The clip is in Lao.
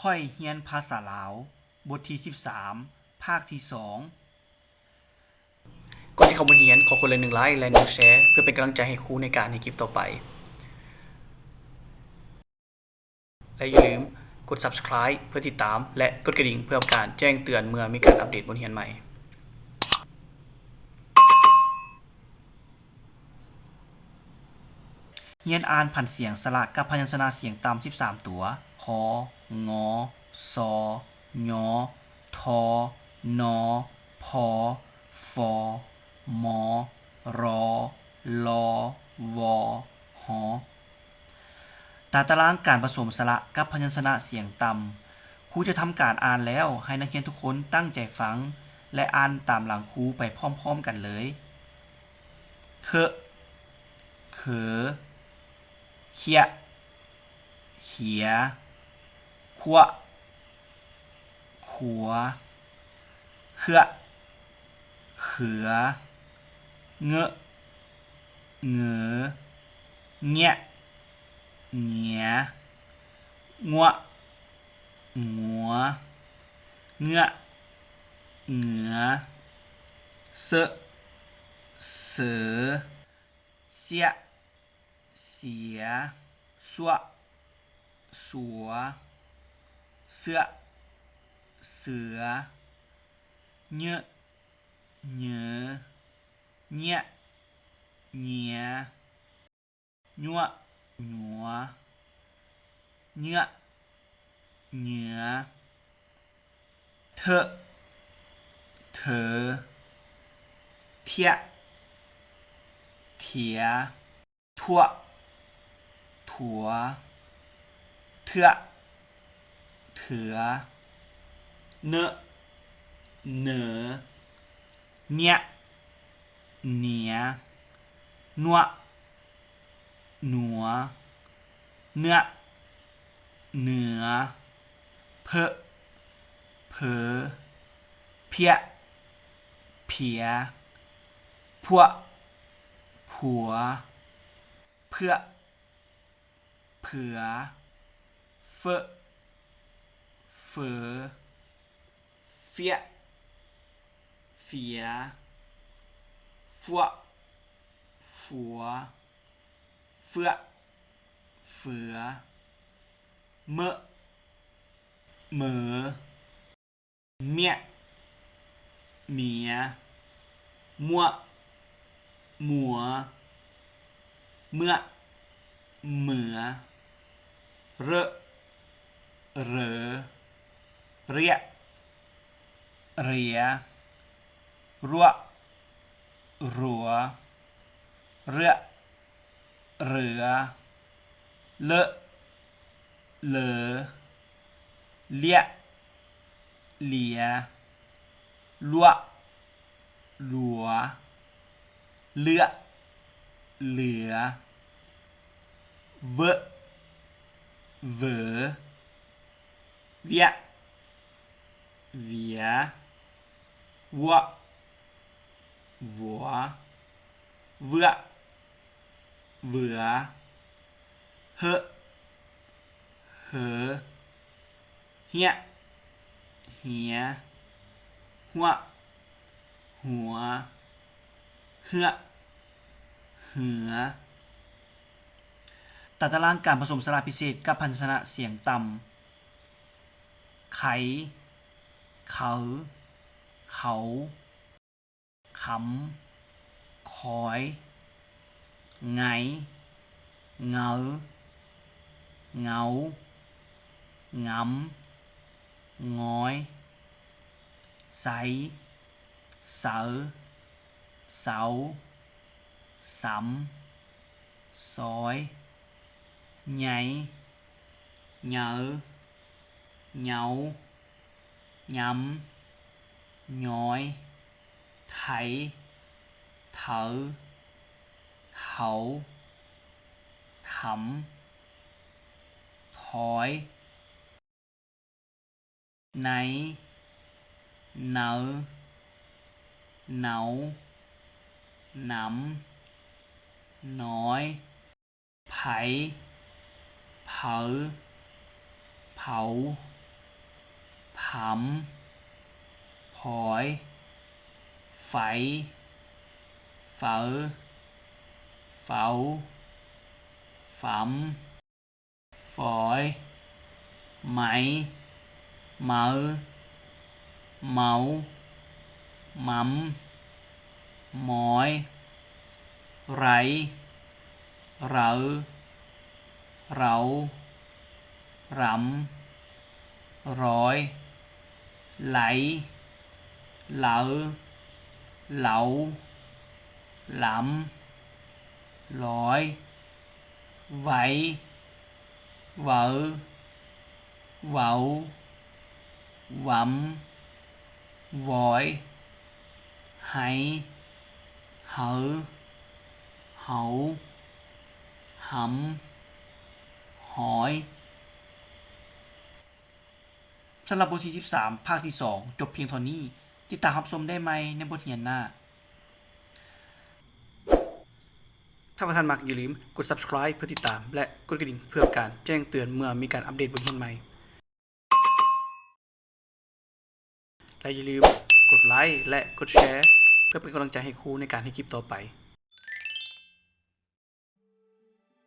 ຂ້ອຍຮຽນພາສາລາວ ບົດທີສິບສາມ ພາກທີສອງ. ກ່ອນທີ່ເຂົ້າບົດຮຽນ, ຂໍຄົນລະໜຶ່ງໄລຄ໌ ແລະ ໜຶ່ງແຊຣ໌ ເພື່ອເປັນກຳລັງໃຈໃຫ້ຄູໃນການເຮັດຄລິບຕໍ່ໄປ. ແລະ ຢ່າລືມກົດ Subscribe ເພື່ອຕິດຕາມ ແລະ ກົດກະດິ່ງເພື່ອການແຈ້ງເຕືອນເມື່ອມີການອັບເດດບົດຮຽນໃໝ່. ຮຽນອ່ານຜັນສຽງສະຫຼະກັບພະຍັນຊະນະສຽງຕ່ຳສິບສາມຕົວ, ຄ, ງ, ຊ, ຍ, ທ, ນ, ພ, ຟ, ມ, ຣ, ລ, ວ, ຫ. ຕາຕະລາງການປະສົມສະຫຼະກັບພະຍັນຊະນະສຽງຕ່ຳ. ຄູຈະທຳການອ່ານແລ້ວ, ໃຫ້ນັກຮຽນທຸກຄົນຕັ້ງໃຈຟັງ ແລະ ອ່ານຕາມຫຼັງຄູໄປພ້ອມໆກັນເລີຍ. ເຄ, ເຂີ, ເຄຍ, ເຂຍ, ຄວ, ຂົວ, ເຂືອ, ເຂືອ, ເງ, ເຫງ, ເງະ, ເຫງຍ, ງວ, ງົວ, ເງືອ, ເຫງືອ, ເຊ, ເສີ, ເຊຍ, ເສຍ, ຊວ, ສວ, ເຊືອ, ເສືອ, ເຍ, ເຫງ, ເງຍ, ເຫງຍ, ຍວ, ຫຍວ, ເຍ, ເຫງືອ, ເທ, ເຖີ, ເທຍ, ເຖຍ, ທວ, ຖົວ, ເທືອ, ເຖືອ, ເນ, ເໜີ, ເນຍ, ເໜຍ, ນວ, ໜວ, ເນືອ, ເໜືອ, ເພີ, ເຜີ, ເພຍ, ເພຍ, ພວ, ຜົວ, ເຜືອ, ເຜືອ, ເຟີ, ເຝີ, ເຟຍ, ເຟຍ, ຟວ, ຟວ, ເຟື້ອ, ເຟື້ອ, ເມີ, ເມີ, ເມຍ, ເມຍ, ມົວ, ມົວ, ເມືອ, ເມືອ, ເຣີ, ເຣີ, ເຣຍ, ເຣຍ, ຣວ, ຣວ, ເຣືອ, ເຣືອ, ເລີ, ເລີ, ເລຍ, ເລຍ, ຫຼວ, ຫຼວ, ເຫຼືອ, ເຫຼືອ, ເວີ, ເວີ, ເວຍ, ເວຍ, ເວີ, ເວີ, ເວືອ, ເວືອ, ເຮີ, ເຮີ, ເຮຍ, ເຮຍ, ຫົວ, ຫົວ, ເຮືອ, ເຮືອ. ຕາຕະລາງການປະສົມສະຫຼະພິເສດກັບພະຍັນຊະນະສຽງຕ່ຳ. ໄຄ, ເຂົາ, ເຂົາ, ຄຳ, ຄອຍ, ໄງ, ເງົາ, ເຫງົາ, ງຳ, ງອຍ, ໄຊ, ເຊົ, ເຊົາ, ຊຳ, ຊອຍ, ໃຫຍ່, ເຫຍີ, ເຫຍົາ, ຍຳ, ຍ້ອຍ, ໄຖ, ເຖົາ, ເຖົາ, ຖຳ, ຖອຍ, ໃນ, ເນົາ, ເນົາ, ນຳ, ນ້ອຍ, ໄຜ, ເຜົາ, ເຜົາ, ຂຳ ຜອຍ ໄຟ ເຝີ ເຝີາ ຝຳ ຝອຍ ໄໝ ເໝີ ເມົາ ໝຳ ໝອຍ ໄຣ ເຣົາ ເລົາ ຣຳ ຣອຍ ໄຫຼ ເລົາ ເລົາ ຫຼຳ ຫຼອຍ ໄວ ເຫວີ ເຫວົາ ຫວຳ ຫວອຍ ໄຮ ເຫີ ເຫົາ ຫຳ ຫອຍ. ສຳລັບບົດທີສິບສາມ ພາກທີສອງ ຈົບພຽງເທົ່ານີ້. ຕິດຕາມຮັບຊົມໄດ້ໃໝ່ໃນບົດຮຽນໜ້າ. ຖ້າວ່າທ່ານມັກ, ຢ່າລືມກົດ Subscribe ເພື່ອຕິດຕາມ ແລະ ກົດກະດິ່ງເພື່ອການແຈ້ງເຕືອນເມື່ອມີການອັບເດດບົດຮຽນໃໝ່. ແລະ ຢ່າລືມກົດໄລ ແລະ ກົດແຊ ເພື່ອເປັນກຳລັງໃຈໃຫ້ຄູໃນການເຮັດຄລິບຕໍ່ໄປ.